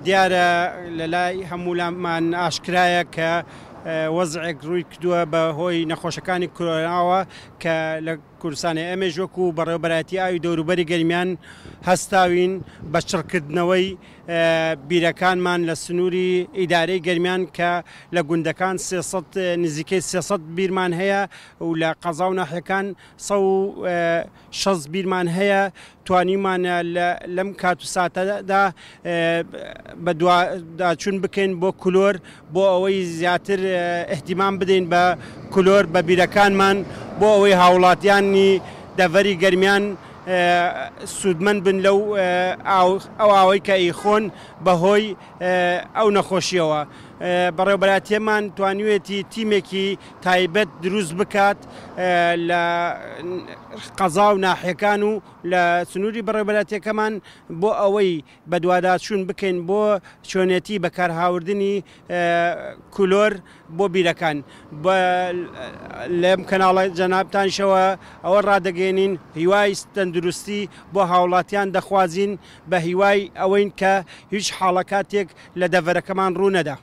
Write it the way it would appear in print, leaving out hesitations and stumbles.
دیارە لەلای هەموولامان ئاشکرایە کە وەزعێک ڕووی کردووە بە هۆی نەخۆشەکانی کرۆناوە کە لە کوردستانی ئێمەش وەکو بەڕێوەبەرایەتی ئاوی دەوروبەری گەرمیان هەستاوین بە چڕکردنەوەی بیرەکانمان لە سنووری ئیدارەی گەرمیان کە لە گوندەکان 300 نزیکەی 300 بیرمان هەیە و لە قەزا و ناحیەکان 160 بیرمان هەیە. توانیمانە لەم کات و ساتەدا بەدواداچوون بکەین بۆ کلۆر بۆ ئەوەی زیاتر ئیهتیمام بدەین بە کلۆر بە بیرەکانمان بۆ ئەوەی هاوڵاتیانی دەڤەری گەرمیان سوودمەند بن لەو ئەو ئاوەی کە ئیخۆن بەهۆی ئەو نەخۆشیەوە. بەڕێوبەراتیەمان توانیوێتی تیمێکی تایبەت دروست بکات لە قەزا و ناحیەکان و لە سنووری بەڕێوبەراتیەکەمان بۆ ئەوەی بەدواداچوون بکەین بۆ چۆنێتی بەکارهاوردنی کلۆر بۆ بیرەکان. لەم کەناڵە جەنابتانیشەوە ئەوە ڕادەگەیەنین هیوای تەندروستی بۆ هاوڵاتیان دەخوازین، بە هیوای ئەوەین کە هیچ حاڵەکاتێک لە دەڤەرەکەمان ڕوو نەدا.